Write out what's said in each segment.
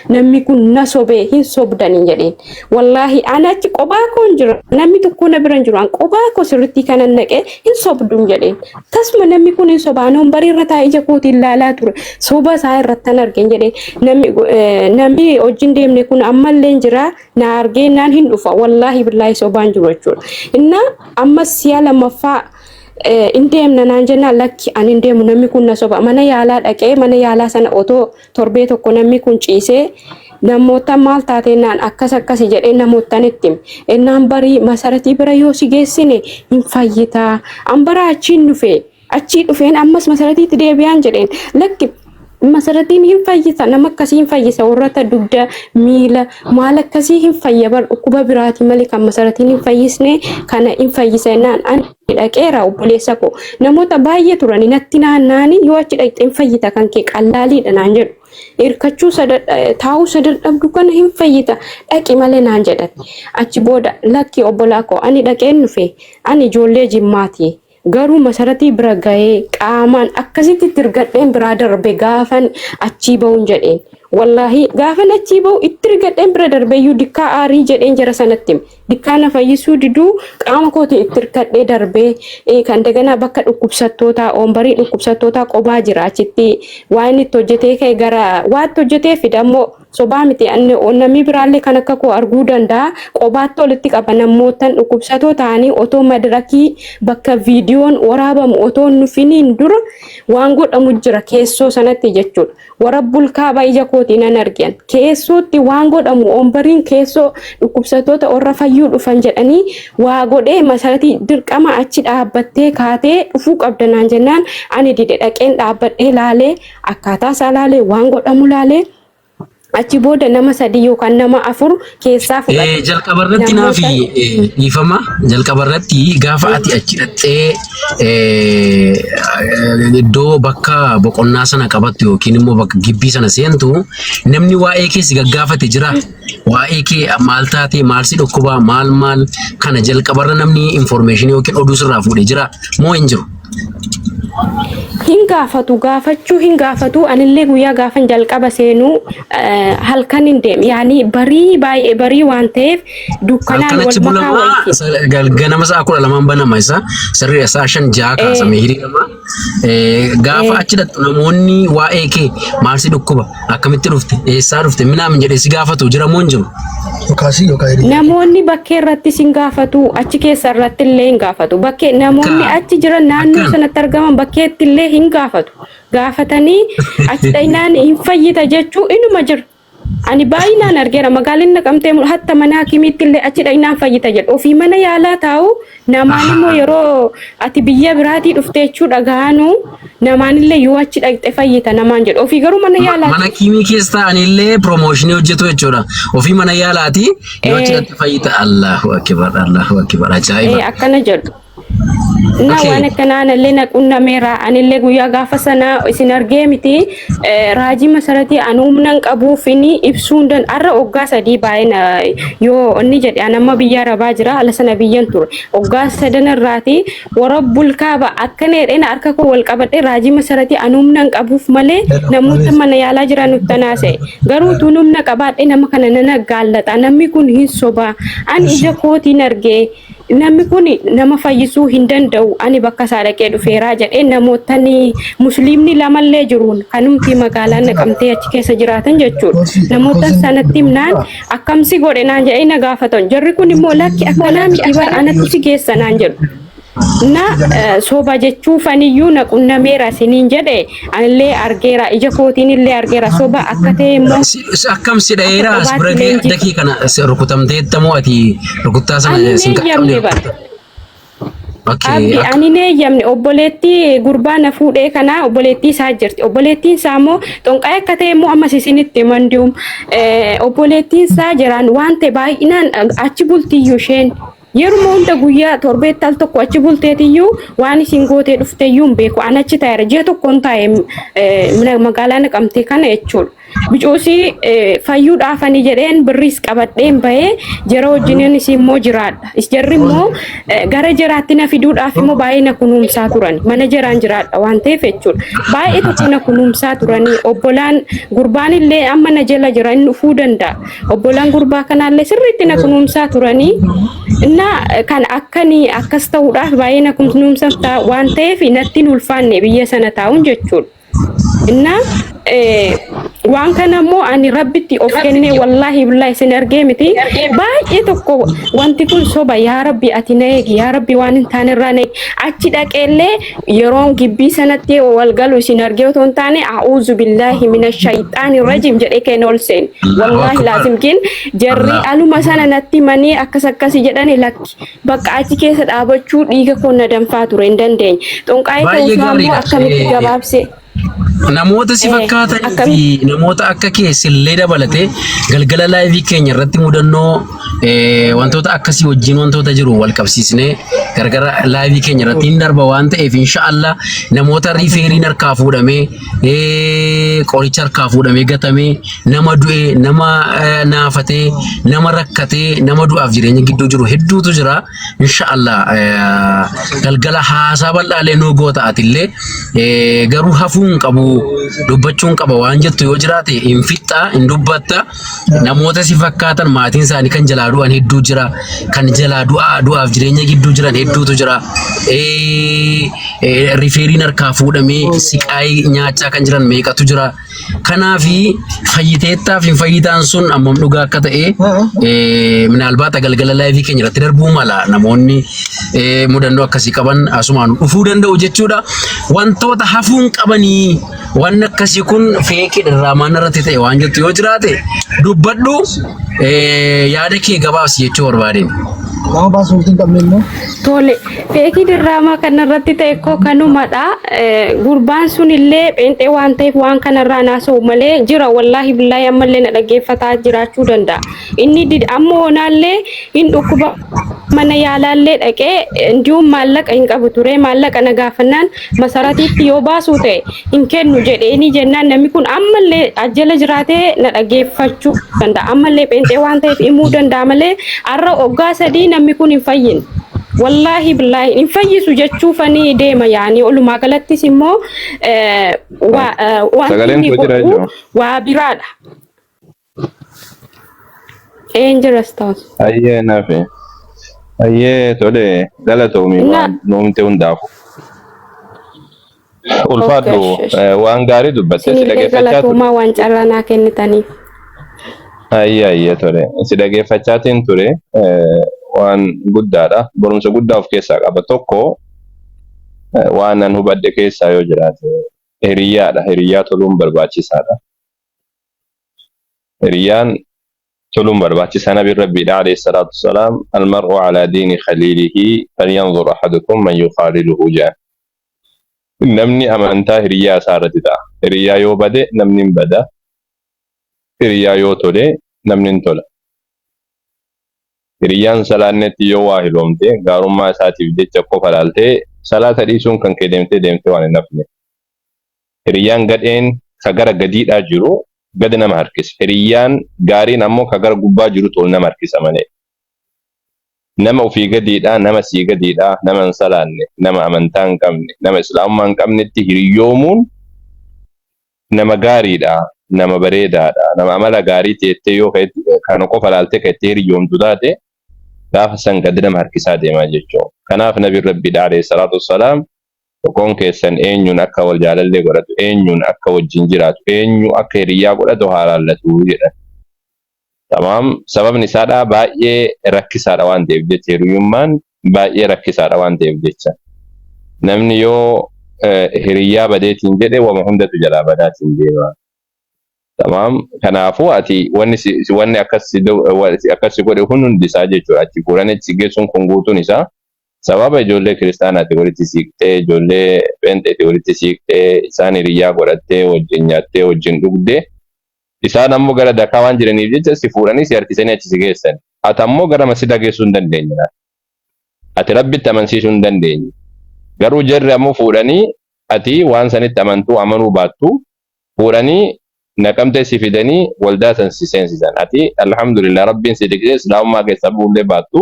Namni kun na sobee hin sobdaniin jedheen. Wallaahi ani achi qophaa koo hin jiru. Namni tokko na bira hin jiru. An qophaa koo sirriitti kanan naqee hin sobduun jedheen. Tasuma namni kun hin sobaa. Ani wambarii irra taa'ee ija kootiin ilaalaa ture. Soba isaa irrattan argeen jedheen. Namni namni wajjin deemne kun ammallee hin jira. Na argee naan hin dhufa. Wallaahi billaahi sobaan jiru jechuudha. Innaa ammas si'a lammaffaa hin deemna naan jennaan lakki ani hin deemu namni kun na soba. Mana yaalaa dhaqee mana yaalaa sana otoo torbee tokko namni kun ciisee namootaan maal taatee naan akkas akkasi jedhee namootaan itti hime. Ennaan barii masaratii bira yoo si geessine hin fayyitaa. An bara achiin dhufe achii dhufeen ammas masaratiitti deebi'aan jedheen lakki masaratiin hin fayyisa nama akkasii hin fayyisa warroota dugda miila maal akkasii hin fayya bar dhukkuba biraati malee kan masaratiin hin fayyisne kana hin fayyisa jennaan ani dhaqeera obboleessa koo namoota baay'ee turani natti naannaani yoo achi dhaqxe hin fayyita kan kee qallaaliidha naan jedhu hirkachuu taa'uu sadadhabdu kana hin fayyita dhaqi malee naan jedhan achi booda lakki obbolaa koo ani dhaqeen dhufe ani ijoollee jimmaati garuu masaratii bira ga'ee qaamaan akkasitti itti ergadheen biraa darbe gaafan achii ba'uun jedheen wallaahi gaafan achii ba'u itti ergadheen bira darbeeyyuu dikkaa aarii jedheen jara sanatti hime. Dikkaa na fayyisuu diduu qaama kootiin itti hirkadhee darbee kan daganaa bakka dhukkubsattootaa oombarii dhukkubsattootaa qobaa jira achitti waa inni itti hojjetee ka'e gara waa itti hojjetee fida ammoo sobaa miti namni biraallee kan akka koo arguu danda'a qobaatti walitti qaba namootan dhukkubsatoo ta'anii otoo madirakii bakka viidiyoon waraabamu otoo hin dhufiniin dura waan godhamu jira keessoo sanatti jechuudha. Warabbul kaaba ija kootiin nan argan. Keessootti waan godhamu ombariin keessoo dhukkubsattoota warra fayyuu dhufan jedhanii waa godhee masaratii dirqama achi dhaabbattee kaatee dhufuu qabda naan jennaan ani dide dhaqeen dhaabbadhee laalee akkaataa isaa laalee waan godhamu laalee achi booda nama sadii yookaan nama afur keessaa fudhate. Jalqaba irratti naaf Namoota dhiifama. Jalqaba irratti gaafa ati achi dhaqxee iddoo bakka boqonnaa sana qabattu yookiin immoo bakka gibbii sana seentu namni waa'ee kee si gaggaafate jira. Waa'ee kee maal taate maal si dhukkuba maal maal kana jalqabarra namni information yookiin oduu sirraa fuudhe jira moo hin jiru? Hin gaafatu gaafachuu hin gaafatu anillee guyyaa gaafan jalqaba seenuu halkan hin deemu yaani barii baay'ee barii waan ta'eef dukkanaan Halkan wal achi makaa bulamaa wayiiti. ganama sa'a 12 banama isa sirrii sa'a 5 6 kaasamee hiriirama. Gaafa achi dhaqxu namoonni waa'ee kee maal si dhukkuba akkamitti dhufte eessaa dhufte minaamin jedhee si gaafatu jira moo hin jiru? Yookaas yookaan hiriyaa. Namoonni bakkee irrattis hin gaafatu achi keessa irratti illee hin gaafatu. Bakkee namoonni achi jiran naannoo sanatti argaman bakkeetti illee hin gaafatu. Gaafatanii achi dhaynaan hin fayyita jechuu inuma jira. Ani baay'inaan argeera magaalaan naqamtee hatta mana hakimiitti illee achi dhaynaan fayyita jedhu. Ofii mana yaalaa taa'u namaan immoo yeroo ati biyya biraatii dhufte jechuu dhaga'anu namaan illee yoo achi dhaqxe fayyita namaan jedhu. Ofii garuu mana yaalaa Mana kiimii keessa taa'anillee promooshinii hojjetu jechuudha. Ofii mana yaalaati yoo achi dhaqxe fayyita. Allahu akbar Allahu akbar ajaa'iba. Akkana jedhu. Na waan akkanaa anallee na qunnameera anillee guyyaa gaafa sana isin argee miti raajii masaratii an humna hin qabuuf inni ibsuu hin danda'u har'a waggaa sadii baay'ee yoo inni jedhe an amma biyya arabaa jira ala sana biyyan ture waggaa sadan irraati warabbul kaaba akkana jedheen harka koo wal qabadhe raajii masaratii an humna hin qabuuf malee namoota mana yaalaa jiran nutti naasa'e garuu utuun humna qabaadhe nama kana nan gaallata namni kun hin soba an ija kootiin argee namni kun nama fayyisuu hin danda'u ani bakka isaa dhaqee dhufeeraa jedhee namootni musliimni lamallee jiruun kanumti magaalaa naqamtee achi keessa jiraatan jechuudha. Namoota sanatti himnaan akkamsi godhe naan jedhee na gaafatan. Jarri kun immoo lakki akkanaa miti bar anatti si geessa naan jedhu. Na soba jechuufaniyyuu na qunnameera isiniin jedhe anillee argeera ija kootiin illee argeera soba akka ta'e immoo Akkam si dha'eera akka as bira qobaatti ga'ee leenjii adda kee kana si rukutamteetta moo ati rukuttaa sana Ani sin hin qaqqabne eeyyamne bara. rukutta? Okay, Abdi akka ani hin eeyyamne obboleettii gurbaa na fuudhee kana obboleettii isaa jirti. Obboleettiin isaa immoo xonqaa'ee akka ta'e immoo ammas isinitti himan Obboleettiin isaa jiraan waan ta'e baay'inaan achi bultiyyuu isheen yeruma hunda guyyaa torbeetti al tokko achi bulteetiyyuu waan isin gootee dhufteyyuu hin beeku. An achi taa'eera ji'a tokkoon taa'e magaalaa naqamtee kana jechuudha. Bicuusii fayyuudhaafani jedheen birriis qabadheen bahee jara wajjiniinis immoo jiraadha. Jarri immoo gara jaraatti na fiduudhaaf immoo baay'ee na kunuunsaa turan. Mana jaraan jiraadha waan ta'eef jechuudha. Baay'ee tokko na kunuunsaa turanii obbolaan gurbaan illee amma na jala jira inni dhufuu danda'a. Obbolaan gurbaa kanaallee sirriitti na kunuunsaa turanii na kan akkanii akkas ta'uudhaaf baay'ee na kunuunsan waan ta'eef natti hin ulfaanne biyya sana taa'uun jechuudha. Inna waan kana immoo ani Rabbitti of kennee, wallaahi billaahi, isin argee miti, baay'ee tokko wanti kun soba. Yaa Rabbi, ati na eegi, yaa Rabbi, waan hin taane irraa na eegi. Achi dhaqeellee yeroon gibbii sanatti wal galu isin argee otoo hin taane, a'uuzu billaahi mina shayxaani rajiim jedhee kenna ol seene. Wallaahi laazim kin jarri aluma sana natti manii akkas akkasi jedhani, lakki, bakka achi keessa dhaabachuu dhiiga koo na danfaa ture, hin dandeenye. Xonqaa'ee Baay'ee ta'uusaa immoo gaariidha. akkamitti gabaabsee Namoota si fakkaatanii fi namoota akka kee sillee dabalatee galgala live keenya irratti mudannoo wantoota akkasii wajjin wantoota jiru wal qabsiisnee gargara live keenya irratti hin darba waan ta'eef, inshaallah, namoota rifeeriin harkaa fuudhamee, qoricha harkaa fuudhamee gatamee, nama du'e, nama naafatee, nama rakkatee, nama du'aaf jireenya gidduu jiru hedduutu jira. Inshaallah, galgala haasaa bal'aalee nuu goota. Atillee garuu hafuu hin qabu, dubbachuun qaba waan jettu yoo jiraate hin fixxaa, hin dubbatta. Namoota si fakkaatan maatiin isaanii kan jalaa du'an hedduu jira, kan jalaa du'aa du'aaf jireenya gidduu jiran hedduutu jira, rifeeriin harkaa fuudhamee siqaayii nyaachaa kan jiran meeqatu jira. Kanaafi fayyiteettaaf hin fayyitaan sun ammam dhugaa akka ta'e minaalbaata galgala live keenya irratti darbuu mala. Namoonni mudannoo akkasii qaban asumaan dhufuu danda'u jechuudha. Wantoota hafuun qabanii waan akkasii kun fake diraamaan irratti ta'e waan jettu yoo jiraate dubbadhu, yaada kee gabaabsi jechuu barbaadeen. Nama paaspoortii hin qabne immoo. Tole, fake diraamaa kanarratti ta'e koo kanumadha. Gurbaan sun illee pheenxee waan ta'eef waan kanarraa naasa'u malee jira. Wallaahi billaahi, ammallee na dhaggeeffataa jiraachuu danda'a. Inni amma onaallee hin dhukkuba, mana yaalaallee dhaqee indiyuun maallaqa hin qabu ture. Maallaqa na gaafannaan masaratiitti yoo baasuu ta'e hin kennu jedheeni jennaan, namni kun ammallee ajjala jiraatee na dhaggeeffachuu danda'a. Ammallee pheenxee waan ta'eef himuu danda'a malee har'a waggaa 3 namni kun hin fayyine. Wallaahi billaahi, hin fayyisu jechuufanii deema yaanii. Walumaa galattis immoo wanti Sagaleen inni koo jira godhu jechuudha. waa biraadha. Een jiras ta'us. Ayyee nafe. Ayyee tole, galatoomi waan nuumte hundaafu. Ulfaadhu, waan gaarii dubbatte, si Isinillee dhaggeeffachaa ture. galatoomaa waan carraa naa kennitaniif. Ayyee ayyee tole, si dhaggeeffachaatiin ture, waan guddaadha. Barumsa guddaa of keessaa qaba. Tokko waan nan hubadhe keessaa yoo jiraate hiriyyaadha. Hiriyyaa toluun barbaachisaadha. Hiriyyaan toluun barbaachisaa. Nabi Rabbiidha alayhi salaatu wasalaam, almar'u alaa diini khaliilihi falyanzur ahadukum man yukhaaliluhu jedhan. Namni amantaa hiriyyaa isaa irratti ta'a. Hiriyyaa yoo bade namni hin bada. Hiriyyaa yoo tole namni hin tola. Hiriyyaan salaannetti yoo waa hiloomte, gaarummaa isaatiif jecha qofa laaltee salaata dhiisuun kan kee deemtee deemtee waan hin hafne. Hiriyyaan gadheen ka gara gadiidhaa jiru gadi nama harkisa. Hiriyyaan gaariin ammoo ka gara gubbaa jirutu ol nama harkisa malee. Nama ofii gadiidhaa, nama sii gadiidhaa, nama hin salaanne, nama amantaa hin qabne, nama islaamummaa hin qabnetti hiriyyoomuun nama gaariidha, nama bareedaadha, nama amala gaarii teettee yoo kana qofa laaltee kan itti hiriyyoomtu taate, gaafa san gadi nama harkisaa deemaa jechuudha. Kanaaf Nabiin Rabbiidha alayhi salaatu wassalaam, tokkoon keessan eenyuun akka wal jaalallee godhatu, eenyuun akka wajjin jiraatu, eenyu akka hiriyyaa godhatu haa laallatu jedhan. Tamaam, sababni isaadha baay'ee rakkisaadha waan ta'eef jecha, hiriyyummaan baay'ee rakkisaadha waan ta'eef jecha. Namni yoo hiriyyaa badeetiin jedhe wama hundatu jalaa badaatiin deema. Tamaam, kanaafuu ati wanni akkas si godhe kun hundi isaa jechuudha. Achi fuudhanii achi geessuun kun guutuun isaa sababa ijoollee kiristaanaati walitti siiqxee, ijoollee pheenxeeti walitti siiqxee, isaan hiriyyaa godhattee, wajjin nyaattee, wajjin dhugdee, isaan ammoo gara dakaa waan jiraniif jecha si fuudhanii si harkisanii achi si geessan. Ati ammoo gara masjidaa geessuu hin dandeenye. Ati Rabbitti amansiisuu hin dandeenye. Garuu jarri ammoo fuudhanii, ati waan sanitti amantuu amanuu baattu, fuudhanii Naqamtee si fidanii waldaa san si seensisan. Ati alhamdulillah Rabbiin si tiksee islaamummaa keessaa bu'ullee baattu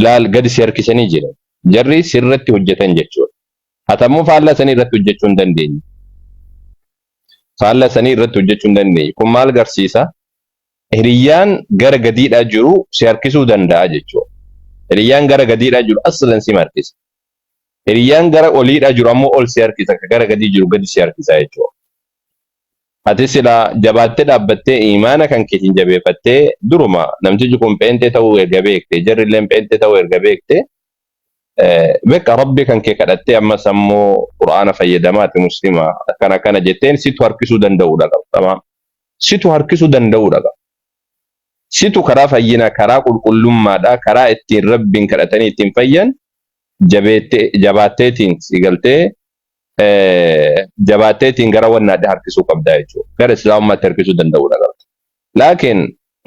laal gadi si harkisanii jiran. Jarri sirratti hojjetan jechuudha. Ati ammoo faallaa sanii irratti hojjechuu hin dandeenye. Faallaa sanii irratti hojjechuu hin dandeenye. Kun maal garsiisa? Hiriyyaan gara gadiidhaa jiru si harkisuu danda'a jechuudha. Hiriyyaan gara gadiidhaa jiru aslan si harkisa. Hiriyyaan gara oliidhaa jiru ammoo ol si harkisa. Ka gara gadii jiru gadi si harkisa jechuudha. Ati silaa jabaattee dhaabbattee iimaana kan keetiin jabeeffattee duruma namtichi kun pheenxee ta'uu erga beekte, jarri illeen pheenxee ta'uu erga beekte, beqa Rabbi kan kee kadhattee ammas ammoo Qur'aana fayyadamaati Muslima akkana akkana jetteen situ harkisuu danda'uudha qaba. Situ harkisuu danda'uudha qaba. Situ karaa fayyinaa, karaa qulqullummaadhaa, karaa ittiin Rabbiin kadhatanii ittiin fayyan jabaatteetiin si galtee jabaatteetiin gara wannaadha harkisuu qabdaa jechuudha. Gara Islaamummaatti harkisuu danda'uudha qabda. Laakiin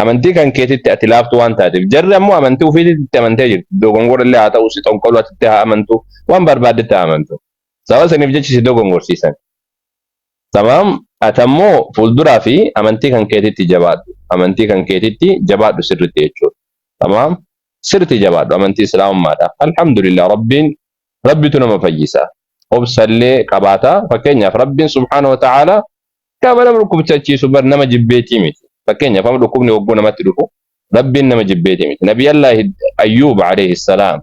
amantii kan keetitti ati laaftu waan taateef jarri ammoo amantii ofiititti amantee jirti. Dogongora illee haa ta'u, si xonqoluu atitti haa amantu, waan barbaaddetti haa amantu. Sababa saniif jecha si dogongorsiisan. Tamaam, ati ammoo fuulduraa fi amantii kan keetitti jabaadhu. Amantii kan keetitti jabaadhu sirriitti jechuudha. Tamaam, sirriitti jabaadhu amantii Islaamummaadha. Alhamdulillah, Rabbiin Rabbitu nama fayyisa. Obsallee qabaata. Fakkeenyaaf Rabbiin subhaanahu wa ta'ala gaafa nama dhukkubsachiisu bar nama jibbeetii miti. Fakkeenyaaf amma dhukkubni hogguu namatti dhufu Rabbiin nama jibbeetii miti. Nabiyallaahi Ayyuub alayhi salaam,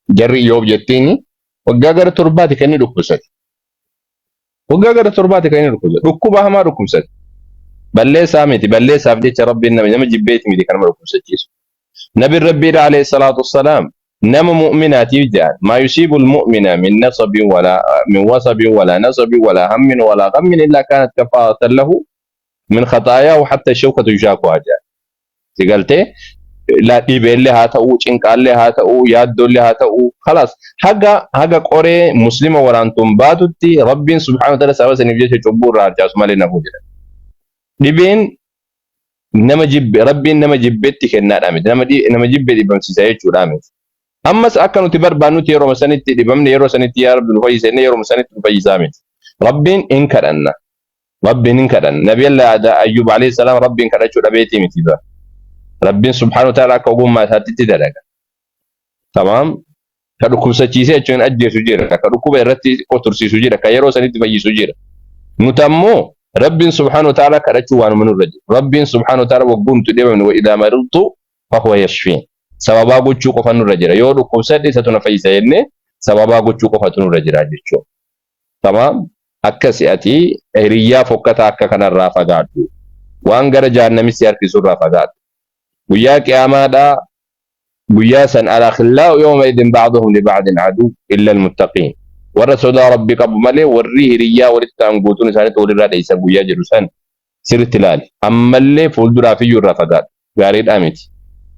jarri Iyyoob jettiin, waggaa gara 7ti kan inni dhukkubsate. Waggaa gara 7ti kan inni dhukkubsate. Dhukkuba hamaa dhukkubsate. Balleessaa miti. Balleessaaf jecha Rabbiin nama jibbeetii miti kan nama dhukkubsachiisu. Nabiin Rabbiidha alayhi salaatu wassalaam nama mu'minaatiif jedhan, maa yusiibul mu'mina min nasabin walaa min wasabin walaa nasabin walaa hammin walaa ghammin illaa kaanat kafaaratan lahu min khaxaayaahu hatta shawkatu yushaakuhaa jedhan. Si galtee laa, dhibeellee haa ta'uu, cinqaallee haa ta'uu, yaaddoollee haa ta'uu, khalaas haga qoree Muslima waraantuun baatutti Rabbiin subhaanahu wa ta'ala sababa saniif jecha cubbuu irraa harcaasu malee nafuu jedhan. Dhibeen nama jibbe, Rabbiin nama jibbetti kennaadha miti, nama jibbe dhibamsiisa jechuudha miti. Ammas akka nuti barbaannutti yeroo sanitti dhibamne, yeroo sanitti yaa Rabbi nu fayyisa jennee yeroo sanitti nu fayyisaa miti. Rabbiin hin kadhanna. Rabbiin hin kadhanna. Nabiyallah Ayyuub alayhi salaam Rabbiin kadhachuu dhabeetii miti bara. Rabbiin subhaanahu wa ta'ala akka ogummaa isaatti dalaga. Tamaam, ka dhukkubsachiisee jechuun ajjeesu jira, ka dhukkuba irratti tursiisu jira, ka yeroo sanitti fayyisu jira. Nuti ammoo Rabbiin subhaanahu wa ta'ala kadhachuu waanuma nurra jiru. Rabbiin subhaanahu wa ta'ala wagguu nuti dhibamne, wa idhaa maridtu fahuwa yashfiin. Sababaa gochuu qofa nurra jira. Yoo dhukkubsadhe isatu na fayyisa jennee sababaa gochuu qofatu nurra jira jechuudha. Tamaam, akkasi ati hiriyyaa fokkataa akka kanarraa fagaadhu. Waan gara jahannami si harkisurraa fagaadhu. Guyyaa qiyaamaadhaa, guyyaa san al-akhillaa'u yawma idin ba'duhum li ba'din aduu illa al-muttaqiin. Warra sodaa Rabbi qabu malee warri hiriyyaa walitti ta'an guutuun isaaniitu walirraa dheessan guyyaa jedhu san sirriitti ilaali. Ammallee fuulduraaf iyyuu irraa fagaadhu. Gaariidhaa miti.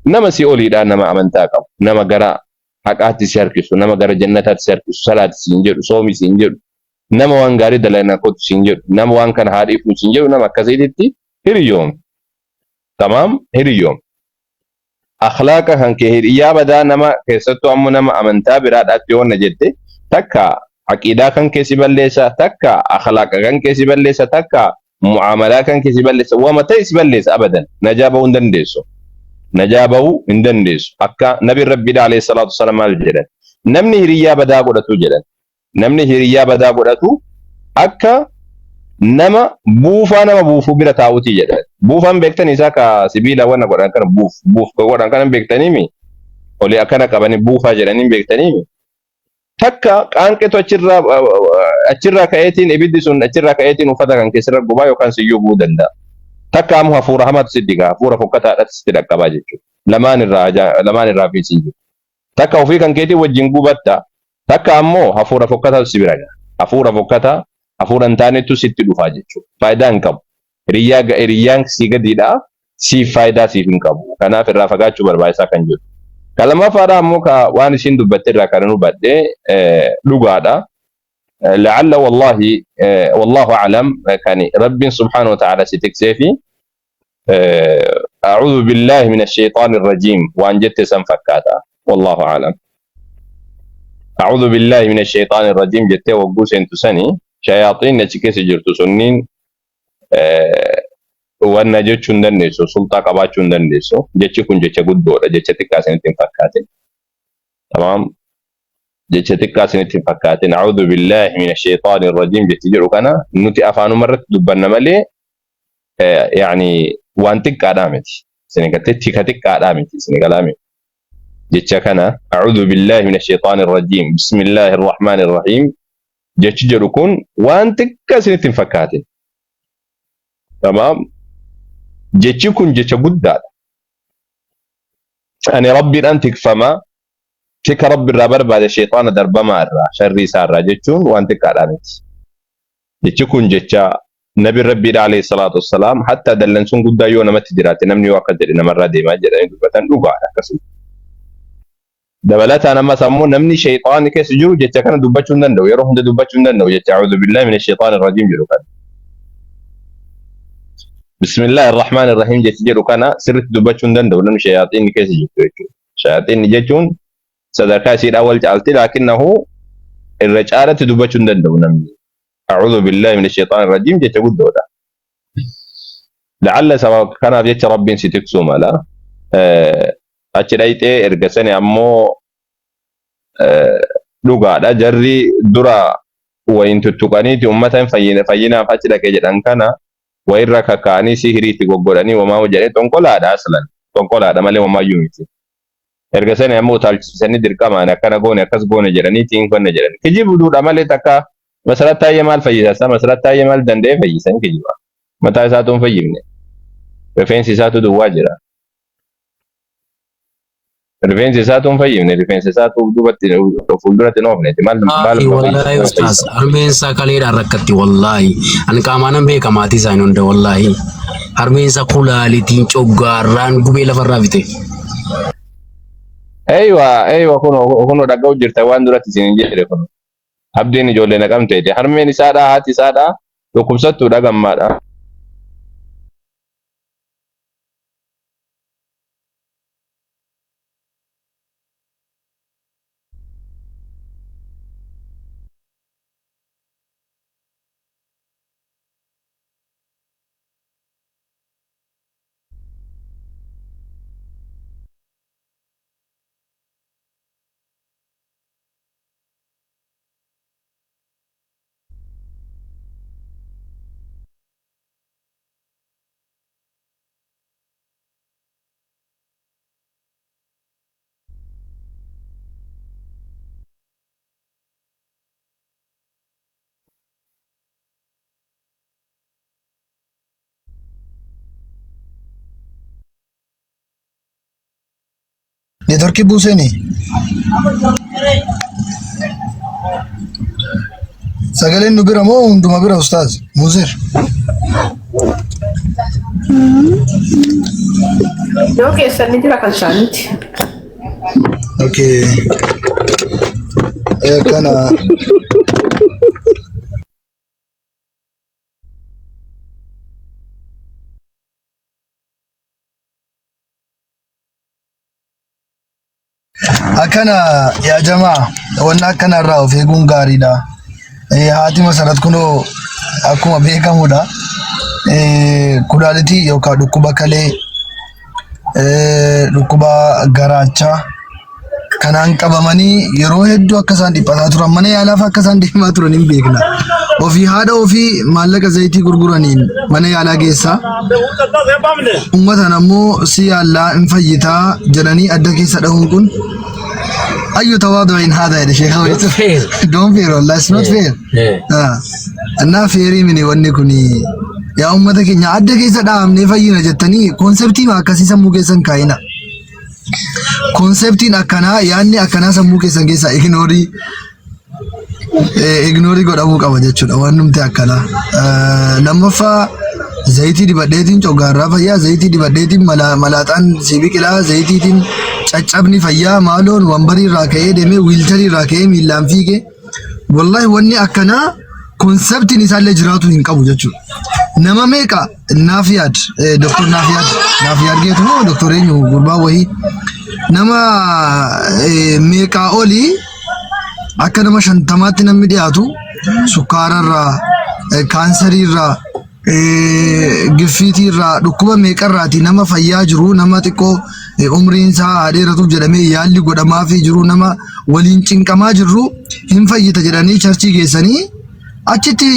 Nama si oliidhaa, nama amantaa qabu, nama gara haqaatti si harkisu, nama gara jannataatti si harkisu, salaati siin jedhu, soomi siin jedhu, nama waan gaarii dalagna kootu siin jedhu, nama waan kana haa dhiifnu siin jedhu, nama akkasiititti hiriyyoom. Tamaam, hiriyyoom. Akhlaaqa kan kee hiriyyaa badaa nama, keessattuu ammoo nama amantaa biraadhaatti yoo na jette, takka aqiidaa kan kee si balleessa, takka akhlaaqa kan kee si balleessa, takka mu'aamalaa kan kee si balleessa, wama ta'e si balleessa, abadan najaa bahuu hin dandeessu, najaa bahuu hin dandeessu. Akka Nabiin Rabbiidha alayhi salaatu wassalaam maal jedhan? Namni hiriyyaa badaa godhatu jedhan, namni hiriyyaa badaa godhatu akka nama buufaa nama buufuu bira taa'uuti jedhan. Buufaan beektan isaa ka sibiila wanna godhan kana, buuf buuf ka godhan kana beektaniimi, olii akkana qabanii buufaa jedhanii beektaniimi. Takka qaanqetu achirraa ka'eetiin, ibiddi sun achirraa ka'eetiin uffata kan keessarra gubaa yookaan siyyuu gubuu danda'a. Takka ammoo hafuura hamaatu sitti gaha, hafuura fokkataadhaatti sitti dhaqqabaa jechuudha. Lamaan irraa fiisiin jiru. Takka ofii kan keetii wajjin gubatta, takka ammoo hafuura fokkataatu si bira gaha. Hafuura fokkataa, hafuura hin taanetu sitti dhufaa jechuudha. Faayidaa hin qabu. Hiriyyaan sii gadiidha, siif faayidaa siif hin qabu. Kanaaf irraa fagaachuu barbaachisaa kan jedhu. Kan lammaffaadha ammoo ka waan isiin dubbatte irraa kan hubadhe dhugaadha. La'alla wallahi wallahu a'lam kan Rabbiin subhaanahu wa ta'ala si tiksee fi a'uudhu billahi mina shayxaani rajiim waan jette san fakkaata. Wallahu a'lam. A'uudhu billahi mina shayxaani rajiim jettee wagguu seentu sani shayaaxiin achi keessa jirtu sunniin Wanna jechuu hin dandeessu, sulxaa qabaachuu hin dandeessu. Jechi kun jecha guddoodha, jecha xiqqaa isinitti hin fakkaatin. Tamaam, jecha xiqqaa isinitti hin fakkaatin. A'uudhu billaahi mina shayxaani rajiim jechi jedhu kana nuti afaanuma irratti dubbanna malee yaani waan xiqqaadhaa miti. Isin gartee tika xiqqaadhaa miti, isin galaa miti. Jecha kana a'uudhu billaahi mina shayxaani rajiim bismillaahi rahmaani rahiim jechi jedhu kun waan xiqqaa isinitti hin fakkaatin. Tamaam, jechi kun jecha guddaadha. Ani Rabbiidhaan tikfama, tika Rabbi irraa barbaade shayxaana darbamaa irraa, sharrii isaa irraa jechuun waan xiqqaadhaa miti. Jechi kun jecha Nabi Rabbiidha alayhi salaatu wassalaam, hatta dallansuun guddaa yoo namatti jiraate namni yoo akkas jedhe namarraa deemaa jedhanii dubbatan, dhugaadha akkasuma. Dabalataan ammas ammoo namni shayxaanni keessa jiru jecha kana dubbachuu hin danda'u, yeroo hunda dubbachuu hin danda'u jecha a'uudhu billaahi mina shayxaani rajiim jedhu kana. Bismillaahi irrahmaani irrahiim jechi jedhu kana sirriitti dubbachuu hin danda'u namni shayaaxiinni keessa jirtu jechuudha. Shayaaxiinni jechuun sadarkaa isiidhaan wal caalti, laakinnahu irra caalatti dubbachuu hin danda'u namni. A'uudhu billaahi mina shayxaani rajiim jecha guddoodha. La'alla sababa kanaaf jecha Rabbiin si tiksuu mala. Achi dhayxee erga sani ammoo dhugaadha jarri dura wayin tuttuqaniiti ummata hin fayyine, fayyinaaf achi dhaqe jedhan kana wayirra kaka'anii sihiriitti goggodhanii wamaa jedhanii xonqolaadha, aslan xonqolaadha malee wamaayyuu miti. Erga sani ammoo utaalchisanii dirqamaan akkana goone akkas goone jedhanii tiin konne jedhan kijibuudha malee takka Masarat Taayyee maal fayyisa? Isaa Masarat Taayyee maal danda'ee fayyisa? Hin kijiba. Mataa isaatu hin fayyifne. Rifeensi isaatu duwwaa jira. Rifeensi isaatu hin fayyifne. Rifeensa isaatu duubatti fuulduratti hin oofne. Maal maal Wallaahi wallaahi ustaaz, harmeen isaa kaleedhaan rakkatti wallaahi. Ani qaamaanan beeka maatii isaanii hunda wallaahi. Harmeen isaa kulaalitiin coggaarraan gubee lafarraa fite. Eeywa eeywa, kunoo kunoo dhaga'u jirta waan duratti isin hin jedhe kun. Abdiin ijoollee Naqamteeti. Harmeen isaadhaa, haati isaadhaa dhukkubsattuudha gammaadha. Neetworkii buuseeni. Sagaleen nu bira moo hunduma bira, ustaaz? Munzir. Yoo keessan ni jira kan isaaniiti. Okay. Kana akkana yaa jamaa, wanna akkana irraa of eeguun gaariidha. Haati Masarat kunoo akkuma beekamudha. Kulaalitii yookaan dhukkuba kalee, dhukkuba garaachaa kanaan qabamanii yeroo hedduu akka isaan dhiphataa turan, mana yaalaaf akka isaan deemaa turan hin beekna. Ofii haadha ofii maallaqa zayitii gurguraniin mana yaalaa geessaa. Uummataan ammoo si yaallaa hin fayyitaa jedhanii adda keessa dhahuun kun ayyu tawaadu'in haadha jedhe sheekha wayitu. Fair. Don't fair, wallah, it's not fair. Annaa feerii mini wanni kun, yaa uummata keenya, adda keessa dhahamnee fayyina jettanii conceptii akkasii sammuu keessan kaa'ina. Conceptiin akkanaa, yaadni akkanaa sammuu keessan keessaa ignore godhamuu qaba jechuudha waan numti akkanaa. Lammaffaa, zayitii dibadheetiin coggaarraa fayyaa, zayitii dibadheetiin malaaxaan si biqilaa, zayitiitiin caccabni fayyaa, maaloon wambarii irraa ka'ee deemee wheelchairii irraa ka'ee miillaan fiigee, wallahi wanni akkanaa conceptiin isaallee jiraatu hin qabu jechuudha. Nama meeqa Naafiyaad, Doktor Naafiyaad, Naafiyaad Geetu moo Doktor eenyu, gurbaa wahii nama meeqaa olii, akka nama 50tti namni dhiyaatu sukkaararraa, kaansariirraa. Giffiitii irraa dhukkuba meeqarraati nama fayyaa jiru, nama xiqqoo umriin isaa haa dheeratuuf jedhamee yaalli godhamaafii jiru, nama waliin cinqamaa jirru hin fayyita jedhanii charchii geessanii achitti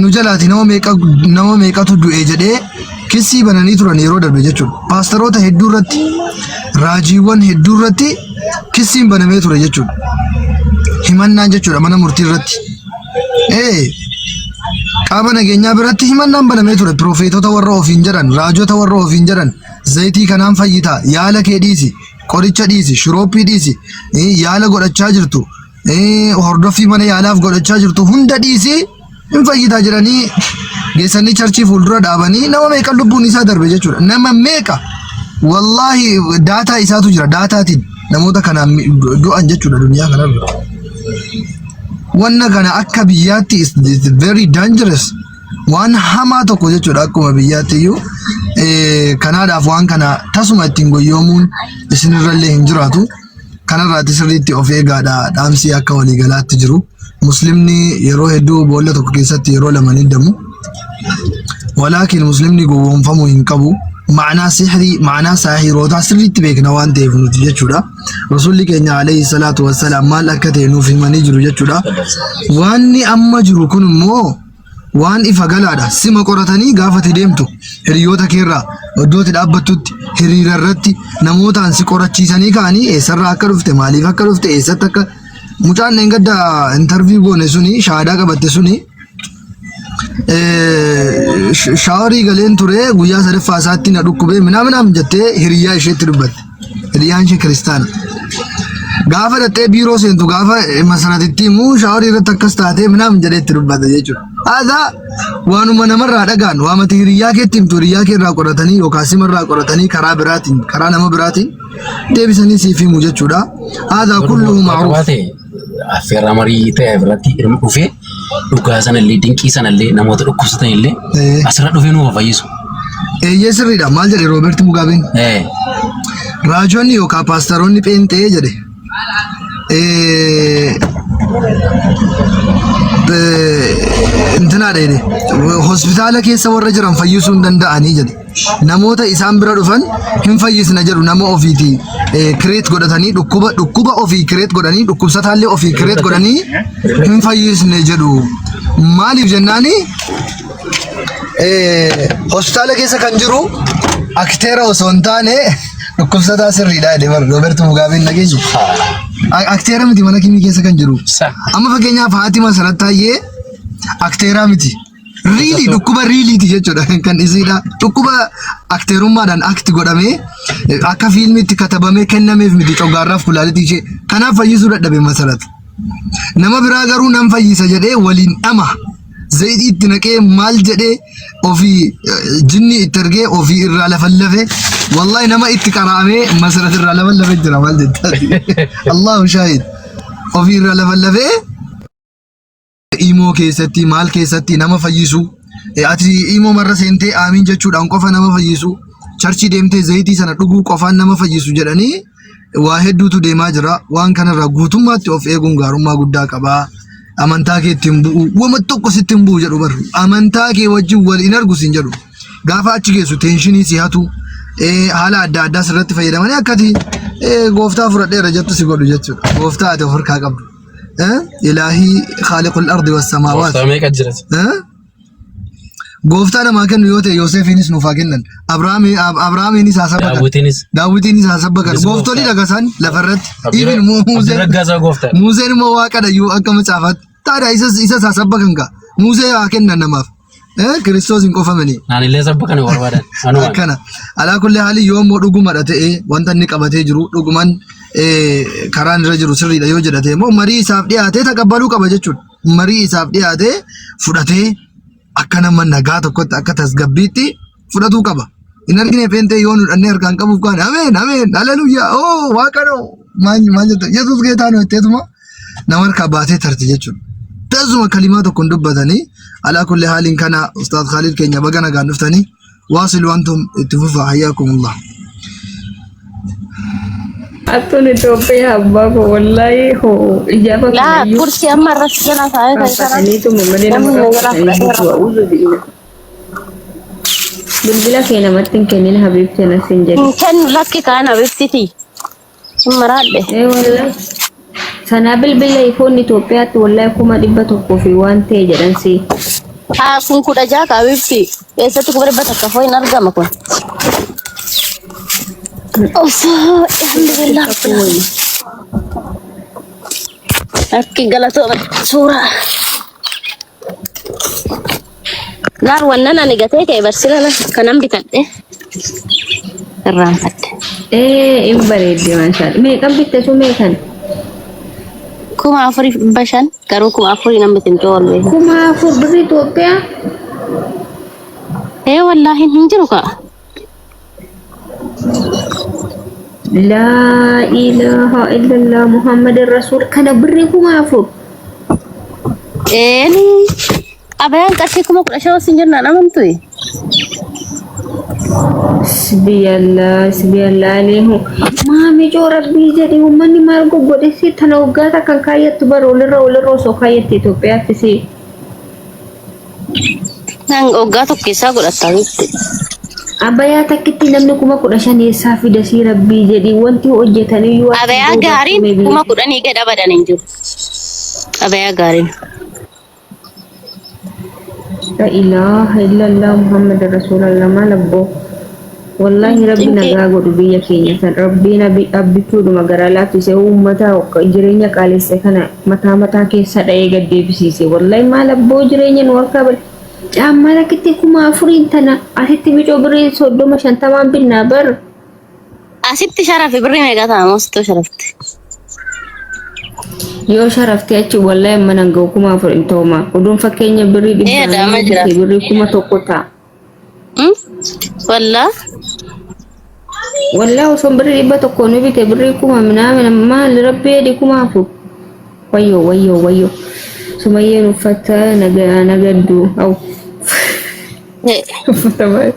nu jalaati nama meeqa nama meeqatu du'e jedhee kissii bananii turan yeroo darbe jechuudha. Paastaroota hedduu irratti, raajiiwwan hedduu irratti kissiin banamee ture jechuudha. Himannaan jechuudha mana murtii irratti. Ee, qaama nageenyaa biratti himannaan banamee ture. Piroofeetota warra ofiin jedhan, raajota warra ofiin jedhan, zayitii kanaan fayyita, yaala kee dhiisi, qoricha dhiisi, shirooppii dhiisi, yaala godhachaa jirtu, hordoffii mana yaalaaf godhachaa jirtu hunda dhiisi, hin fayyitaa jedhanii geessanii charchii fuuldura dhaabanii nama meeqa lubbuun isaa darbe jechuudha. Nama meeqa, wallaahi, daataa isaatu jira, daataatiin namoota kanaan du'an jechuudha duniyaa kanarra. Wanna kana akka biyyaatti is very dangerous, waan hamaa tokko jechuudha akkuma biyyaatti iyyuu. Kanaadhaaf waan kana tasuma ittiin goyyoomuun isinirrallee hin jiraatu. Kanarraatti sirriitti of eegaadha dhaamsi akka waliigalaatti jiru. Muslimni yeroo hedduu boolla tokko keessatti yeroo lama ni damu. Walaakin muslimni gowwoomfamuu hin qabu. Ma'anaa sihrii, ma'anaa saahirootaa sirriitti beekna waan ta'eef nuti jechuudha. Rasuulli keenya alayhi salaatu wassalaam maal akka ta'e nuuf himanii jiru jechuudha. Waanni amma jiru kun immoo waan ifa galaadha. Sima qoratanii gaafa ati deemtu hiriyoota keerraa iddoo itti dhaabbattutti hiriira irratti namootaan si qorachiisanii ka'anii eessarraa akka dhufte, maaliif akka dhufte, eessatti akka mucaan dheengadda interview goone suni shaadaa qabatte suni shaaworii galeen ture, guyyaa sadaffaa isaatti na dhukkubee minaa minaam jettee hiriyaa isheetti dubbatte. Hiriyaan ishee kiristaana. Gaafa dhattee biiroo seentu, gaafa masaratitti immoo shaaworii irratti akkas taatee minaam jedhee itti dubbata jechuudha. Haasaa waanuma namarraa dhagaan waamati hiriyaa keetti himtu hiriyaa kee irraa qoratanii yookaan simarraa qoratanii karaa biraatiin, karaa nama biraatiin deebisanii siif himu jechuudha. Haasaa kulluhu ma'ruuf. Qabaate affeerraa marii ta'e irratti dhufee dhugaa sanallee, dinqii sanallee, namoota dhukkubsatan illee asirra dhufee nuuf fayyisu. Eeyyee, sirriidha. Maal jedhe Rooberti Mugaabeen? Raajonni yookaan paastaroonni pheenxee jedhe. Intinaadha jedhe. Hospitaala keessa warra jiran fayyisuu hin danda'anii jedhe. Namoota isaan bira dhufan hin fayyisna jedhu, nama ofiiti create godhatanii, dhukkuba ofii create godhanii, dhukkubsataallee ofii create godhanii hin fayyisne jedhu. Maaliif jennaani, hospitaala keessa kan jiru akteera osoo hin taane dhukkubsataa sirriidha jedhe bar Rooberti Mugaabeen, dhageenyu. Akteera miti mana kimii keessa kan jiru. Amma fakkeenyaaf haati Masarat Taayyee akteeraa miti. Really dhukkuba reallyti jechuudha kan isiidha. Dhukkuba akteerummaadhaan act godhamee akka fiilmiitti katabamee kennameef miti coggaarraaf kulaalitii ishee. Kanaaf fayyisuu dadhabe Masarat. Nama biraa garuu nan fayyisa jedhee waliin dhama. Zayitii itti naqee, maal jedhee, ofii jinni itti ergee ofii irraa lafallafe. Wallahi nama itti qara'amee Masarat irraa lafallafe jira, maal jettaati. Allahu shaahid. Ofii irraa lafallafee imoo keessatti maal keessatti nama fayyisu, ati imoo marra seentee aamiin jechuudhaan qofa nama fayyisu, charchii deemtee zayitii sana dhuguu qofaan nama fayyisu jedhanii waa hedduutu deemaa jira. Waan kanarraa guutummaatti of eeguun gaarummaa guddaa qabaa. Amantaa kee ittiin bu'u, wama tokko sitti hin bu'u jedhu bar. Amantaa kee wajjin wal hin argu siin jedhu. Gaafa achi geessu tension si hatu, haala adda addaa sirratti fayyadamanii akkati gooftaa fudhadheera jettu si godhu jechuudha. Gooftaa ati of harkaa qabdu. Ilaahii khaaliqul ardi was samaawaat. Gooftaa meeqa jira? Gooftaa namaa kennu yoo ta'e Yoosefiinis nuuf haa kennan. Abrahaamiinis haa sabbakan. Daawwitiinis. Daawwitiinis haa sabbakan. Innis Gooftolii gooftaa. dhagasan lafarratti. Even Abdii Raggaasaa gooftaa. Museen immoo waaqadha iyyuu akka macaafaatti. Taadha isas haa sabbakan kaa. Musee haa kennan namaaf. Kiristoos hin qofamanii. Naanillee sabba kana barbaadan. Anumaan. Akkana. Alaa kulli haali yoo immoo dhugumadha ta'ee, wanta inni qabatee jiru dhuguman karaan irra jiru sirriidha yoo jedhate immoo marii isaaf dhiyaatee taqabbaluu qaba jechuudha. Marii isaaf dhiyaatee fudhatee akka nama nagaa tokkotti, akka tasgabbiitti fudhatuu qaba. Hin argine feentee yoo nu dhannee harkaan qabuuf kaan ameen ameen haleluuyaa oo waaqanoo maal maal jettu Yesuus geetaa nu jetteetuma nama harkaa baatee tarti jechuudha. Tasuma kalimaa tokko hin dubbatanii. Alaa kulli haaliin kana Ustaaz Khalid keenya baga nagaan dhuftanii, waasilu antum, itti fufa, hayyaakumullah. Attuun Itoophiyaa abbaa koo wallaahi hoo ijaaba Laa kanayyuu kursi amma irratti jala taa'ee ta'e kana faanfataniituma malee nama namni na jalaa rakkatanii fudhateera. jiru. A'uuzu billah. Bilbila kee namatti hin kennin habiibti anas hin jedhe. Hin kennu lakki kaan habiibtiti. Hin maraadhe. Ee wallahi. Sanaa bilbila iPhone Itoophiyaatti wallahi 100,000 fi waan ta'e jedhan si. Haa kun 16 ka habiibti. Eessatti 100,000 foo hin argama kun. Uff alhamdulillah. Akki galatooma suuraa. Laal wannan ani gatee ka'e barsila la kanan bitadhe irraanfadhe. Ee hin bareeddi maashaadha. Meeqan bitte sumee kan? 4,500 garuu 4,000 nan bitin oolme. 4,000 birri Itoophiyaa? Ee wallaahi hin jiru ka'a. Laa ilaaha illallah Muhammadan Rasuul kana birrii 4,000. Eeni abayaan qarshii 15,000 sin jennaan amantu. Sibiyallah sibiyallah aleehu. Maami coo rabbii jedhi uummanni maal goggodhe si tana waggaa takkan kaayyattu bara olirra olirra osoo kaayyatti Itoophiyaatti si. Nan waggaa tokko keessaa godhatta jetti. Abayaa takkitti namni 15,000 eessaa fida sii rabbii jedhi wanti hojjetaniyyuu achiin Abayaa booda gaariin maybe 10,000 gad abadan hin jiru. Abayaa gaariin. La ilaha illallah Muhammad Rasulallah maal abboo. Wallaahi rabbi Cinqii. nagaa godhu biyya keenya san rabbiin abbichuudhuma garaa laaffise uummata jireenya qaalesse kana mataa mataa keessa dha'ee gad deebisiise wallaahi maal abboo jireenya nu harkaa bal caammaa takkitti 4,000 tana asitti micoo birrii 30 50n binnaa bar Asitti sharafi birrii meeqa ta'a moo sittoo sharafte? Yoo sharaftee achi wallaahi mana hin ga'u 4,000 hin ta'uma oduun fakkeenya birrii Ee dhibbaan adaama yoo jira. bite birrii 1,000 ta'a. Hmm? Wallaa. Wallah osoo birrii 100 nu bite birrii kuma minaamin maal rabbi jedhi 4,000. Wayyoo wayyoo wayyoo. Sumayyeen uffata nagaddu. Aw. Uffata maal?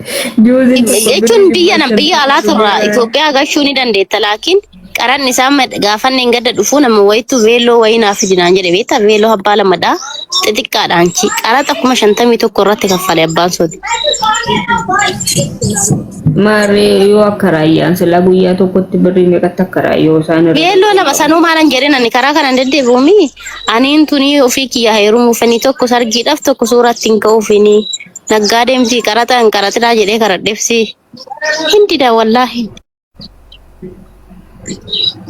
Juuziin tokko Jechuun birrii biyya dhibba nam biyya alaatirraa shantamii Itoophiyaa gashuu ni dandeetta laakiin qaranni isaa gaafanni hin gadda dhufuu nama wayittu veelloo wayii naaf fidinaan jedhe beektaa veelloo abbaa lamadhaa xixiqqaadhaan chi qaraxa 51,000 irratti kaffale abbaan sooti. Maarree yoo akka raayyaan silaa guyyaa tokkotti birrii meeqatti akka raayyoo isaan irra Veelloo lama sanuu maalan jedheen ani karaa kanan deddeebi'uumi aniin tunii ofii kiyya heerumuufanii tokko sargiidhaaf tokko suuraa ittiin ka'uufini naggaadee miti qaraxa hin qaraxinaa jedhee karadheefsi hin dida wallaahi.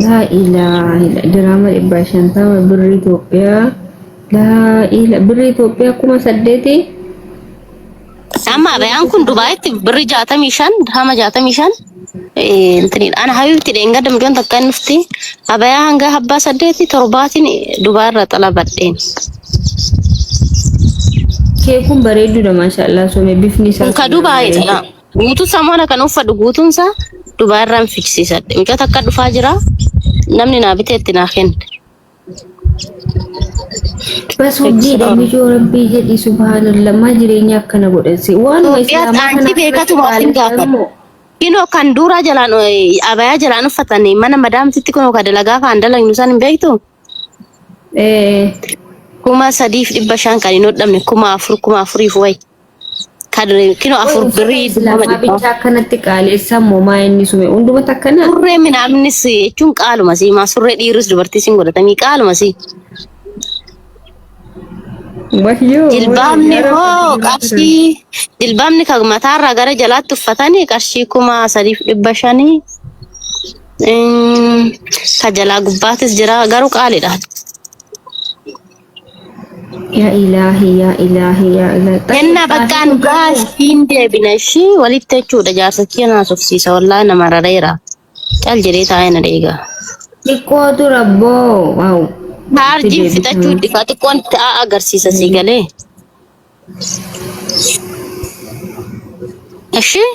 Laa ilaaha illa diraama 150 birrii Itoophiyaa laa ilaa birrii Itoophiyaa 8,000. Amma abayaan kun Dubaayitti birri 65 dirhama 65 intinidha. Ana habiibti dheengadda mucaan takka inni dhufti abayaa hanga abbaa saddeeti torbaatiin Dubaay irraa xalabadheen. Kee kun bareedduudha maashaallah some bifni isaa Kun ka Dubaayidha. Guutuu samoona kan uffadhu guutuun isaa Dubaay irraan fichisiisadhe. Mucaa takka dhufaa jira. Namni naa bitee itti naa kenne. Bas hojiidha micoo rabbii jedhi subhaanallah maa jireenya akkana godhansi waanuma Itoophiyaa islaamaa kana xaankii beekatuma akkanatti ofiin qaalessan gaafadha. moo Kinoo kan duuraa jalaan abayaa jalaan uffatan mana madaamtitti kunoo ka dalagaa faan dalagnu san hin beektu? Ee 3,500 kan hin hodhamne 4,000 4,000f wayi. Kan kinoo Qoy 4 uffata birrii dirhama islaamaa dhibbaa. bichaa akkanatti qaaleessan moo maa inni sume hundumatti akkana Surree minaamnis jechuun qaaluma sii maa surree dhiirris dubartii siin godhatanii qaaluma sii. Wayyoo wayyoo Jilbaabni yaa rabbi hoo qarshii jilbaabni kan mataarraa gara jalaatti uffatanii qarshii 3,500 ka jalaa gubbaatis jira garuu qaaliidha. Yaa ilaahi yaa ilaahi yaa ilaahi. Xayyib Kennaa xaafii bakkaan kun garuu gaashiin deebina ishii walitti jechuudha jaarsa kiyya naasofsiisa wallaahi nama rareera. Cal jedhee taa'ee na dheega. xiqqootu rabboo waaw itti Chaarjiin fixachuu deebisanii. dhifa xiqqoon ta'a agarsiisa sii galee. Ishii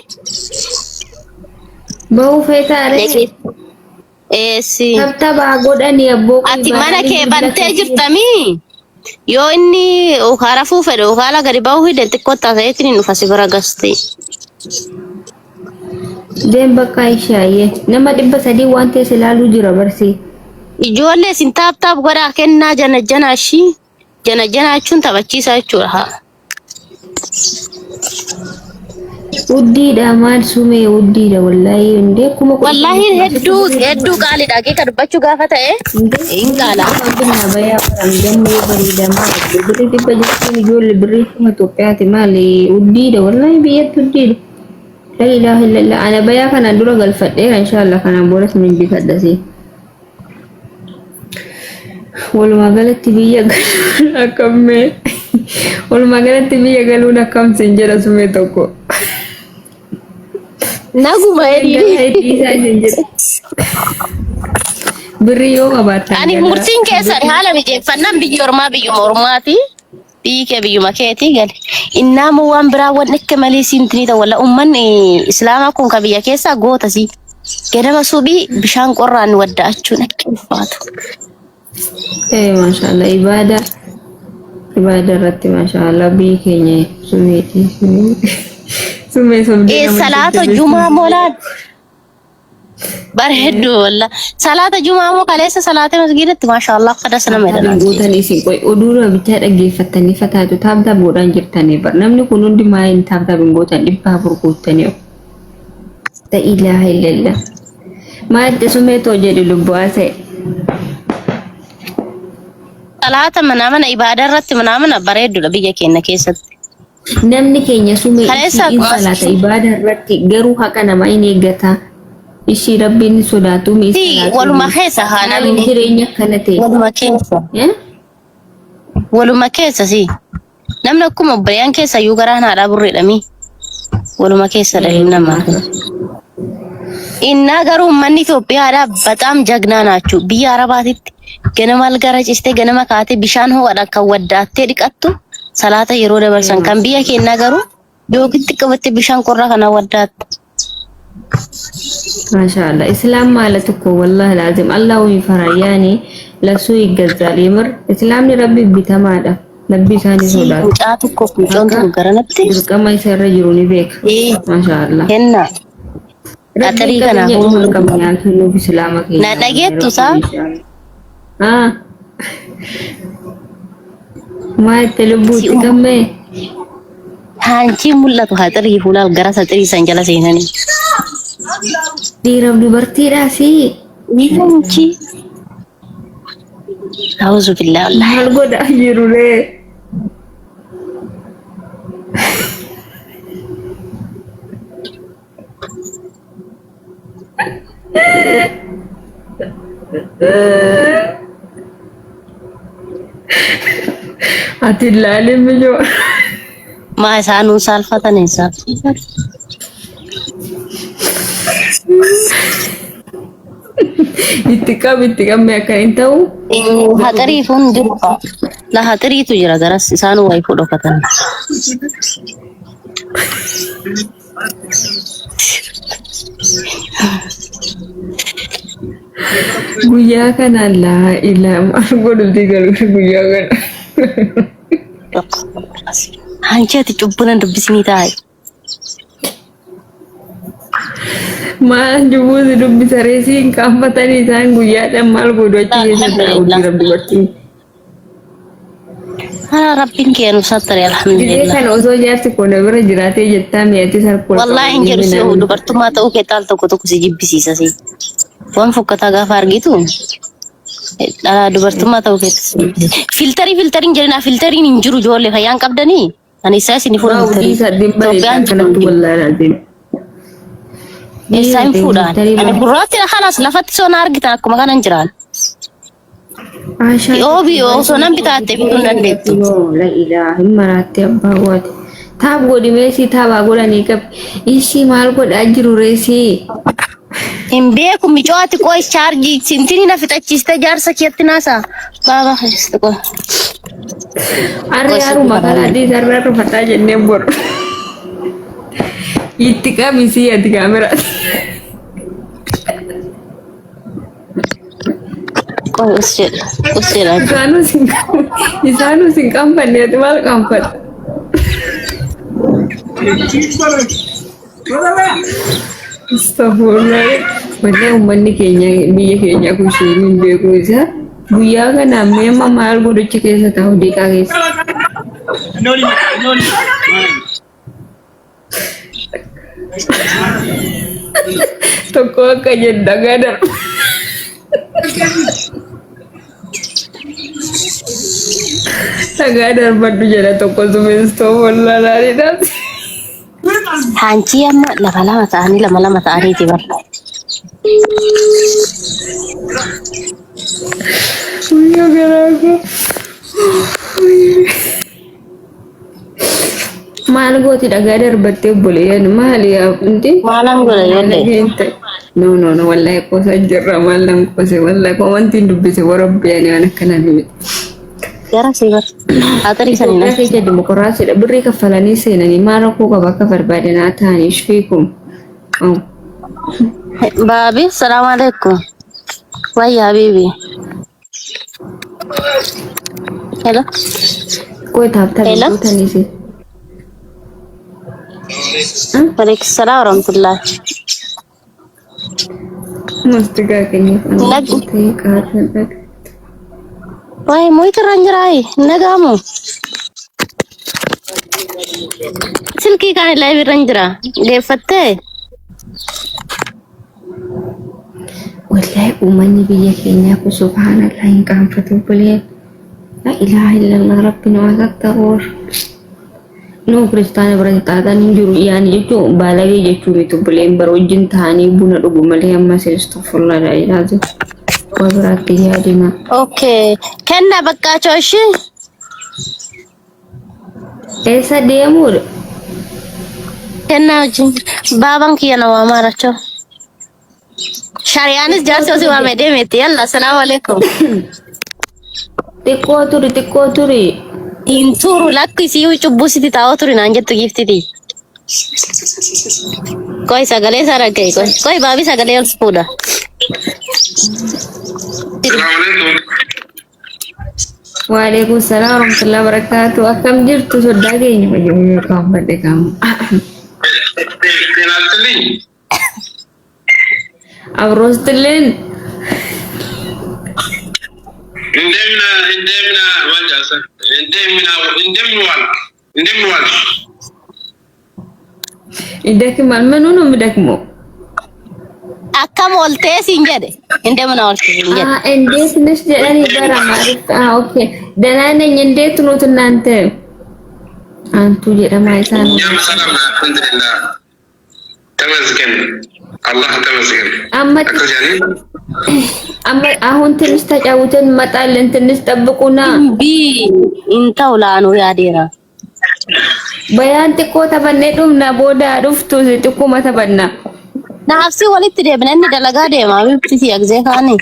Bahuu feetaa ree? dhaqee eessi. Tabtabaa godhanii abboo qoy Ati mana baay'ee kee bilbila bantee keetii. jirtamii? Yoo inni okaa rafuu fedhe okaala gadi ba'uu hidhe xiqqoo taasa'eetiin hin dhufa si bira gasti. Deem bakka ishaayyee nama 300 waan ta'e ilaaluu jira barsii. Ijoollee isin taap taap godhaa kennaa jana jana ishii jana jana jechuun taphachiisaa jechuudha haa. Uddiidha maal sumee uddiidha wallaahi indee kuma Wallaahi 15 hedduu hedduu qaaliidha. Haqiiqa dubbachuu gaafa ta'e hin qaala. Binna bayaa baran gammee bareeda maal birrii 100 jechuun ijoollee birrii kuma Itoophiyaati maal uddiidha wallaahi biyyatti uddiidha. La ilaha illallah ana bayaa kanaan dura galfadheera inshallah kanaan boodas nin bitadha si. Walumaa galatti biyya galuun akkammee walumaa galatti biyya galuun akkam sin jedha sumee tokko. Naguma Galaa jedhiini. dhiisaa isin jedha. Birrii yoo qabaattan Ani galaa. murtiin keessan haala mijeeffannaan biyyi ormaa biyyuma ormaati. Biyyi kee biyyuma keetii gali. Innaamoo waan biraa waan akka malee siin tinii ta'u walla uummanni islaamaa kun ka biyya keessaa goota si. Ganama subii bishaan qorraan wadda'achuun akka ulfaatu. Eh maashaallah ibaada ibaada irratti maashaallah biyyi keenya sumeeti sumee sobdee Eh nama salaata jajjabeessu. jumaa moolaan bar hedduu walla salaata jumaa moo kaleessa salaata masgiidatti maashaallah qadas nama Taaptaap hin jedhan. gootan isin qoy oduura bichaa dhaggeeffattanii fataatu taaptaap godhaan jirtanii bar namni kun hundi maaliin taaptaap hin gootan 400 guuttanii La ilaha illallah. Maal itti sumee too jedhu lubbuu haasa'e. Salaata manaa mana ibaadaa irratti manaa mana bareeddudha biyya keenya keessatti. Namni keenya sumee Kaleessa ishii in salaata ibaada irratti garuu haqa namaa in eeggata. Ishii rabbiin hin sodaatu mi Si salaatu waluma mi. keessa haa Maaliif namni jireenya akkana ta'e? waluma keessa Eh? waluma keessa si namni akkuma obboleeyyan keessa iyyuu garaan haadhaa burreedhami waluma keessa dhalli namaa. Innaa garuu uummanni Itoophiyaadhaa bataam jagnaa naachuu biyya Arabaatitti ganama algara cistee ganama kaatee bishaan ho'aadhaan kan waddaattee dhiqattu salaata yeroo dabarsan kan biyya keenyaa garuu yookitti qabattee bishaan qorraa kana waddaatte. Maashaallah Islaam maala tokko wallahi laazim Allahu fara yaani lasuu ይገዛል የምር Islaamni rabbi bitamaadha rabbi isaanii sodaatu Mucaa tokko mucoon akka tokko garanatti dirqama isa irra jiru ni beeka ee maashaallah kenna rabbiin qaxarii kanaaf qabeenya dhuma hin qabne haa kennuuf islaama na keenya wallahi dhageettu rabbiin saa inshallah ah maa itti si lubbuutti qammee haanchi mul'atu haxirii fuulaaf gara saxirii san jala seenanii. Dhiiraaf dubartiidhaa si Haanchi Auzu billahi wallahi. maal godhaa jiru ree? Ati ilaalin miyyoo. Maa isaanuun saalfatan hin saalfatan. Itti qabi itti qabme akka hin ta'u. Haxirii kun jiru fa'a. La haxiriitu jira garas isaanuu wayii dhokatan. Guyyaa kana laa ilaa maal godhuti gargar guyyaa kana. Hanchi ati cubbunan dubbisinii taa'e. Maal jubbuusi dubbisa reesii hin qaanfatanii isaan guyyaadhaan maal godhu achi keessa taa'u Alhamdulillah. dhiiraaf dubartiin. Haa rabbiin kee nu sattare Gizee alhamdulillah. kana osoo jaarsi koo na bira jiraatee jettaa mi'aatti sarkool Wallaahi hin jedhu si dubartummaa ta'uu kee taal tokko tokko si jibbisiisa si. Waan fokkataa gaafa argitu dhala dubartummaa ta'uu keetti si jibbisiisa. Filtarii filtariin jedhinaa filtariin hin jiru ijoollee fayyaan qabdanii. Ani isaa isin fuudha Waa filtarii. hojii isaa dhimma Itoophiyaan akkanatti jiru. wallaahi laazim. Eessaa hin fuudhaan. Filtarii Ani gurraatti halas lafatti soo na argitan akkuma kanan jiraan. Ashaa Oobi osoo nan bitaatte bituu hin dandeettu. La ilaaha hin maraatte abbaa waati. Taap godhi meesii taaphaa godhanii qabi. Ishii maal godhaa jiru reesii? Hin beeku micoo ati qoy chaarjii sintini na fixachiiste jaarsa keetti naasa. Baaba keessatti qoy. Harri haruma kanaa dhiisarraa rufataa jennee boru. Itti qabi sii ati kaameraa. Qoy us jedha. Us jedha. Isaanuu sin qaanfanne ati maal qaanfatta? Astaghfirullah. Wallahi uummanni keenya biyya keenya kun isheen hin beeku isa. Guyyaa kana meema maal godhachi keessa taa'u deeqaa keessa. Tokko akka jedhu dhagaa darba. Dhagaa darbadhu jedha tokko sumeestoo wallaalaa Haanchii amma lama lama ta'anii lama lama ta'aniiti bar. Guyyaa garaa koo. Maal gooti dhagaa darbattee obboleeyyan maali yaa hundi? Maalan godha ijoollee? No no no wallahi qoosa jirra maal nan qoose wallahi komantiin dubbise warabbi ani waan akkanaa miti. Gara sii bar. Haxarii sanii Itoophiyaa keessa dimokiraasiidha birrii kaffalanii seenanii maal rakkoo qaba akka barbaadan haa ta'anii ishfiikum. Baabi, salaamu alaikum. Wayya habibi. Hello. Qoy taaptaa Hello. gootaniisi. Waalaikum salaam warahmatullah. Mastigaa keenya Nag- ta'e qaatan dhaga. Waay moyita irra hin jiraayi. Nagaamu. Silkii kaan live irra hin jira. Geeffattee? Wallahi uummanni biyya keenyaa kun subhaanallah hin qaanfatu obboleen. La ilaha illallah rabbi nu asattaquur. Nu kiristaana biratti xaaxaan hin jiru yaani jechuun baalagee jechuu miti obboleen bara wajjin ta'anii buna dhugu malee amma astaghfirullah la ilaha waa biraatti yaadina. Okay. Kenna bakka ishii. Eessa deemuudha? Kennaa wajjin baabaan kiyya na waamaa rachoo. Shariyaanis jaarsi osoo waamee deemeetti. Yalla assalaamu alaikum. Xiqqoo turi xiqqoo turi. Hin turu lakki isii cubbuu sitti taa'oo turi naan jettu giftiti. Qoy sagalee isaa dhaga'i qoy. Qoy baabii sagalee ol fuudha. Assalamualaikum. Waalaikum salaam warahmatullahi wabarakatuh. Akkam jirtu soddaa keenya fayyadamuu qaanfadhe qaamu. ጤና ይስጥልኝ። Abroostilleen እንደምን እንደምን ዋልጫሰ እንደምን እንደምን ዋልክ እንደምን ዋልሽ? ይደክማል። ምኑ ነው የሚደክመው? Akkam ooltee siin jedhe. Indeemna ooltee siin jedhe. እንዴት ነሽ jedhanii bara maaliif okay ደህና ነኝ እንዴት ኑት እናንተ አንቱ jedhama isaan እኛም ሰላም ነው፣ አልሐምዱሊላህ ተመስገን፣ አላህ ተመስገን። amma አከዚያኒ amma አሁን ትንሽ ተጫውተን እንመጣለን። ትንሽ ጠብቁና Bii hin ta'u laanuu yaadeera. bayaan xiqqoo taphannee dhumna booda dhuftu xiqquma taphanna. Naafsi walitti deebina inni dalagaa deema. Bifti si agsee kaani.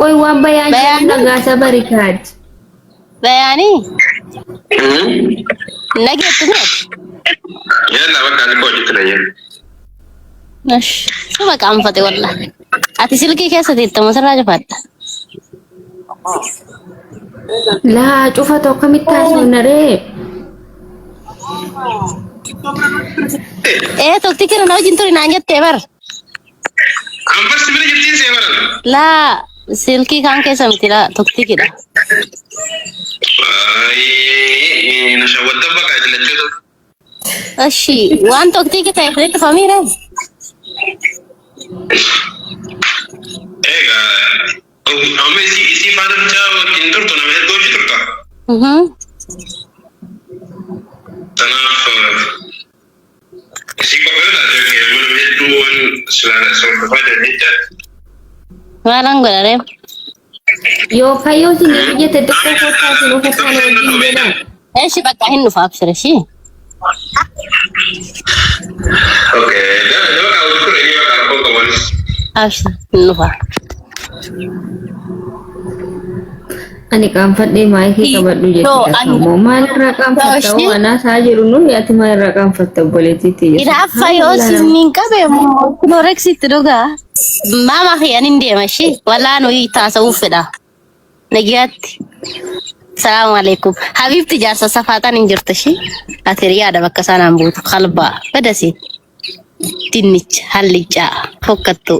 ቆይ waan bayaan Bayaan- jedhu dhagaasa barikaad. Bayaanii nageettu mi'ati. የላ በቃ ልቆጭ ትለኛል። Ash, suma qaanfate wallahi. Ati silkii keessa teettamu sirraa jafaadha. Laa cufa tokko akkamitti haasofna ree? Ee tokki kira na wajjin turi naan jettee bar. አንበስ ብለ ጅርቲን ሴበረን Laa silkii kaan keessa miti laa tokkikidha. አይ ነሸወደ በቃ ለቸቱ Ashi waan tokkiki ta'e firitti famiire. ኤጋ አመ እሲ እሲ ፋና ብቻ እንቱርቱ ነመ ሄዶች ቱርታ Kanaaf isii qofa yoo taate yookiin nama hedduu waan sila hordofaa jiran jecha Maalan godha ree? Yookaan yoo isin jette xiqqoo kottaa isin uffata wajjin jedhan. Eshi bakka hin dhufa abshir ishii. Okay, nama kaawwatu ture inni bakka rakkoon qabanis. Abshir hin dhufa. Ani qaanfadhee maayikii qabadhu No, jechuudha. ani- Ammoo maalirraa qaanfatta? Ishii- Hoo anaa isaa jiru nuyi ati maalirraa qaanfatta obboleettiitti? Hinaaffa yoo sinniin qabe Clorex'itti dhugaa. Maama kiyyan hin deema ishii. Walaa nuyi taasa'uuf fedha. Nagiyaatti. Salaamu alaikum. Habibti jaarsa safaataan hin jirtu ishii. Ati riyaadha bakka sanaan buutu. Qalbaa. Badasi. Dinnicha. Hallichaa. Fokkattuu.